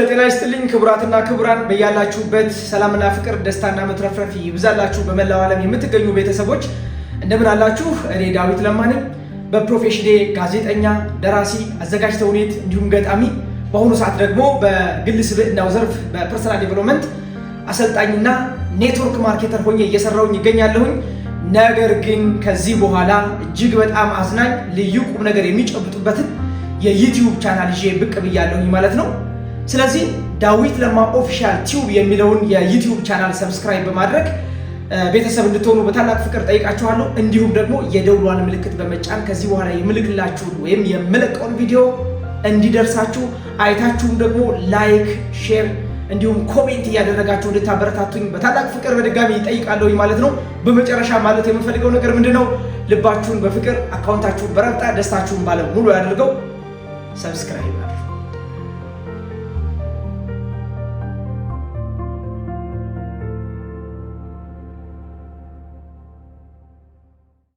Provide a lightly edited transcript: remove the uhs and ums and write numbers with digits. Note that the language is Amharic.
ጤና ይስጥልኝ ክቡራትና ክቡራን፣ በያላችሁበት ሰላምና ፍቅር ደስታና መትረፍረፍ ይብዛላችሁ። በመላው ዓለም የምትገኙ ቤተሰቦች እንደምን አላችሁ? እኔ ዳዊት ለማ ነኝ። በ profession ኤ ጋዜጠኛ፣ ደራሲ፣ አዘጋጅ ተውኔት እንዲሁም ገጣሚ፣ በአሁኑ ሰዓት ደግሞ በግል ስብዕናው ዘርፍ በ personal development አሰልጣኝና network marketer ሆኜ እየሰራሁኝ ይገኛለሁኝ። ነገር ግን ከዚህ በኋላ እጅግ በጣም አዝናኝ ልዩ ቁም ነገር የሚጨብጡበትን የ YouTube channel ይዤ ብቅ ብያለሁኝ ማለት ነው። ስለዚህ ዳዊት ለማ Official Tube የሚለውን የ YouTube channel subscribe በማድረግ ቤተሰብ እንድትሆኑ በታላቅ ፍቅር ጠይቃችኋለሁ። እንዲሁም ደግሞ የደውሏን ምልክት በመጫን ከዚህ በኋላ የምልክላችሁን ወይም የምለቀውን ቪዲዮ እንዲደርሳችሁ አይታችሁም ደግሞ like፣ share እንዲሁም comment እያደረጋችሁ እንድታበረታቱኝ በታላቅ ፍቅር በድጋሚ እጠይቃለሁኝ ማለት ነው። በመጨረሻ ማለት የምፈልገው ነገር ምንድን ነው? ልባችሁን በፍቅር፣ account ኣችሁን በረብጣ፣ ደስታችሁን ባለ ሙሉ ያድርገው። Subscribe።